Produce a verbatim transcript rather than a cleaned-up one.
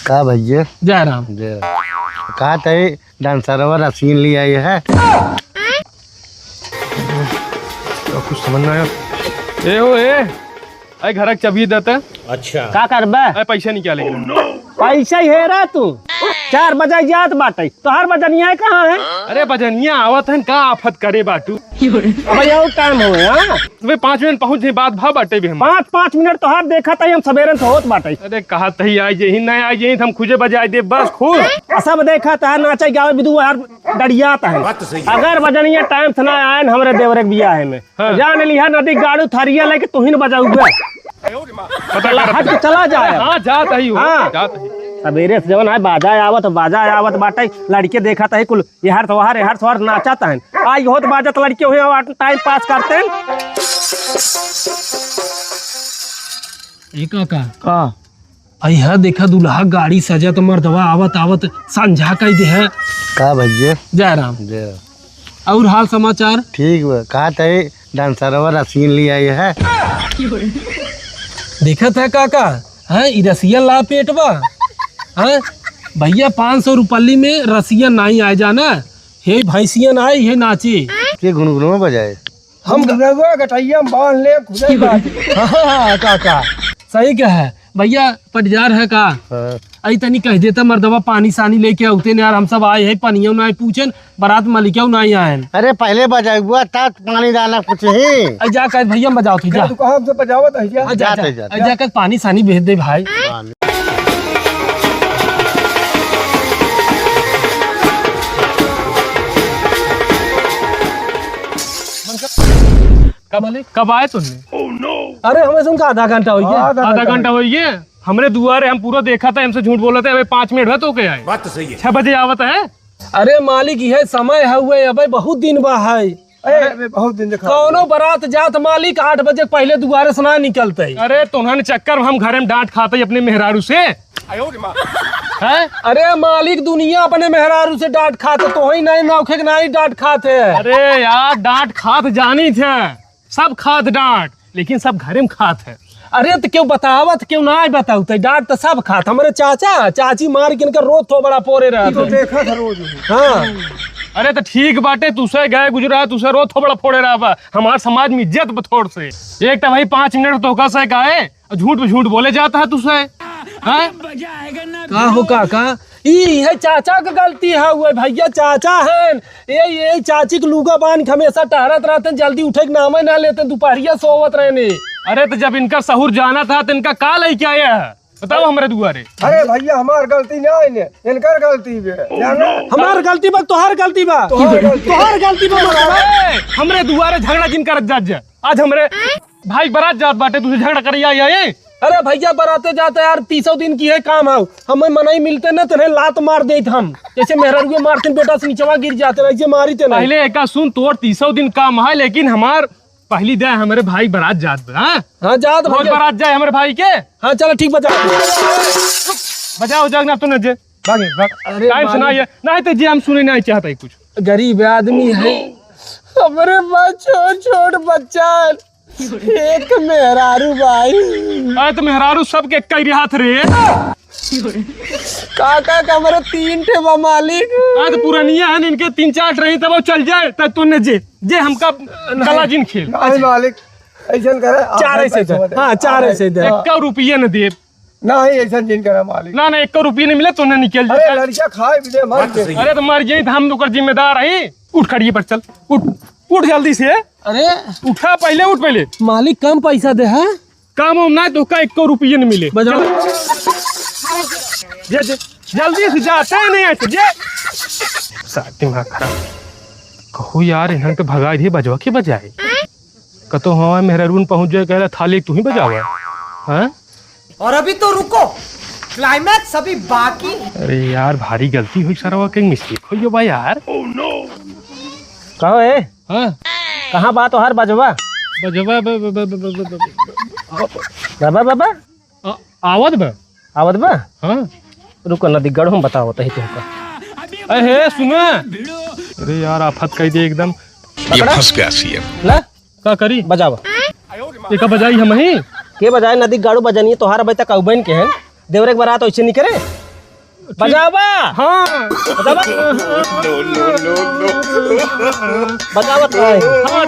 का भैया? जय राम। जय राम। कहा तई डांसरवा रसीन ले आई है? तो कुछ समझ ना आया। ए हो ए, अरे घर के चाबी देते। अच्छा। का करबे? अरे पैसा निकाले के। पैसा ही है रे तू। चार बजे जात बाटे, तोहार बजनिया कहाँ है? अरे बजनिया आवत है, का आफत करे बाटू? अबे और टाइम हो गया। अबे पाँच मिनट पहुँच जाए, बात भा बाटे भी हम। पाँच, पाँच मिनट तोहार देखा तई हम सबेरन से होत बाटे। अरे कहा तई आई जही, नहीं आई जही, हम खुजे बजाए दे बस खुद। आ सब देखा तई नाचे गावे बिदु यार डरियात है। बात तो सही है। अगर बजनिया टाइम से ना आए न हमरे देवरे के बियाह में, हाँ। जान लिहा नदी गाड़ू थरिया लेके तुहिन बजाउबे। पता चला, कर हट के चला जाए। हाँ, जात ही हो, हाँ। जात ही। सबेरे से जवन है बाजा आवत, बाजा आवत बाटे, लड़के देखत है कुल, एहर सोहर, एहर सोहर नाचत हैं। आई होत बाजत लड़के हुए, टाइम पास करते हैं। ए काका। का? अइहा देखा दुल्हा गाड़ी सजत मर्दवा आवत आवत संझा कई दे है। का भैया? जय राम। जय राम। और हाल समाचार? ठीक बा। कहा तई डांसरवा रसीन ले आई है। देखत है काका, हैं, ई रसियन ला पेट बा। हैं? भैया, पाँच सौ रुपल्ली में रसियन नाई आए जाना, हे भैंसियन आई, हे नाची। के गुनगुनवा बजाए? हम घुघुआ गटैया में बांध ले, खुदे बात। हाँ, काका, सही कहे। भैया, पटियार है का? हाँ। अई तनी कह देता मर्दवा, पानी सानी लेके आउते न यार, हम सब आए हैं, पनियो ना पूछेन, बारात मलिकियो ना आएन। अरे पहले बजाउबा, तब पानी दाना पूछही। अई जा कह भैया, हम बजाओ थी, जा। तू कहाँ हमसे बजावत है क्या? अई जा, जाते, जा। जाते। अई जा कह पानी सानी भेज दे भाई। पानी। कब, कब आए तुमने? अरे, हमें सुनका आधा घंटा हो गया। आधा आधा घंटा। घंटा हो गया। हमरे दुआरे हम पूरा देखा था, हमसे झूठ बोलत है, अबे पाँच मिनट हुआ तो के आए। बात तो सही है। छह बजे आवत है। अरे मालिक, यह समय है हुए, अबे बहुत दिन बा है। अरे, अबे बहुत दिन देखा। कौनो बारात जात मालिक आठ बजे पहले दुआरे से ना निकलते। अरे, तोहन चक्कर में हम घरे में डांट खाते अपने मेहरारू से। हैं? अरे मालिक, दुनिया अपने मेहरारू से डांट खाते, तोहई नहीं नौखे के नहीं डांट खाते। अरे यार, डांट खात जानी थे, सब खात डांट, लेकिन सब घरे में खात है। अरे तो क्यों बतावत, क्यों ना बतावत? डांट तो सब खात। हमरे चाचा, चाची मार के इनका रोज थोबड़ा फोड़े रहत तो है। देखा था रोज। हाँ। अरे तो ठीक बाटे, तुसे गए गुजरा, तुसे रोज थोबड़ा फोड़े रहा बा। हमार समाज में इज्जत बा थोड़ से। एक तो भाई पाँच मिनट तोहका से गाए, और झूठ पे झूठ बोले जाता है तुसे, हैं? का हो काका? ई है चाचा के गलती है, हुए भैया चाचा हैं। ये, ये चाची के लूगा बांध के हमेशा टहरत रहते, जल्दी उठे के नामे ना लेते, दोपहरिया सोवत रहने। अरे तो जब इनका सहूर जाना था तो इनका का लेके आया है? बताओ हमरे दुआरे। अरे भैया, हमार गलती ना है, इनकर गलती बे। जानो? हमार गलती बा, तोहार गलती बा। तोहार गलती। तोहार गलती बा, मतलब। ए, हमरे दुआरे झगड़ा जिन करत जात जा। आज हमरे भाई बारात जात बाटे, तुसे झगड़ा करिया आई, आई। अरे भैया, बराते जाते यार, तीसों दिन की है काम है। हमें मनई मिलते न, तन्हें लात मार देत हम। जैसे मेहररुए मारते न, बेटा से नीचवा गिर जाते न, ऐसे मारी ते न। पहले एका सुन, तोर तीसों दिन काम है, लेकिन हमार पहली दे हमरे भाई बारात जात बा, हाँ? हाँ, जात रोज भैया। बारात जाए हमरे भाई के। हाँ, चलो ठीक बा, जाओ। बजाओ, जाओ ना, तू न जे। भागे, भाग। अरे टाइम से ना मालिक। ये, नहीं तो जे हम सुने नहीं चाहता है कुछ। गरीब आदमी है। हमरे पास छोट छोट बच्चा है। एक मेहरारू भाई। अरे तो मेहरारू सबके कई रिहात रे। काका का हमरे तीन ठे बा मालिक। अरे तो पुरनिया है, इनके तीन चार ठे रही तब वो चल जाए, तब तू न जे, जे हमका नहीं। गला जिन खेल। नहीं मालिक, ऐसन करे, आप चार ऐसे पैसा दे। मत दे। हाँ, चार हाँ, ऐसे दे। हाँ। एक रुपया न देब। नहीं, ऐसा जिन करा मालिक। ना, ना, एको रुपया नहीं मिले, तो ना निकल अरे, जाता। लड़का खाए पीने मर बात तो गए। सही है। अरे, तो मर जाई, तो हम ओकर जिम्मेदार हई। उठ, खड़िए पर चल, उठ, उठ जल्दी से। अरे। उठा, पहले उठ, पहले। मालिक, कम पैसा दे, हाँ? काम वाम ना, तो का एको रुपया नहीं मिले। बजाओ। चल। जे, जे, जल्दी से जा, तय नहीं आए, जे। साथ दिमाग खराब। कहू यार, इन्हन के भगाई दिए, बजवा के बजाए। कतो हवा मेहरारून पहुंच जाए, कहला, "थाली तू ही बजावा।" हाँ? और अभी तो रुको, climax अभी बाकी है। अरे यार, भारी गलती हुई सरवा, कहीं mistake हुई बा यार। कहो ए, हाँ? कहाँ बा तोहार बजवा? बजवा, ब-, ब-, ब-, ब-, बाबा, बाबा? आ-, आवत बा। आवत बा? हाँ। रुको, नदीगढ़ हम बतावत ही तुमका। अहे, सुना। अरे यार, आफत कह दे एकदम। ये पकड़ा? फंस गया सीएम। ला। का करी? बजावा। एका बजाई हम ही। के बजाए? नदीगढ़ बजनिए तोहार अबे तक अउबैन के हैं। देवरे के बारात ऐसे नहीं करे। बजावा। हाँ। बजावा। No, no, no, no। बजावत है। हाँ।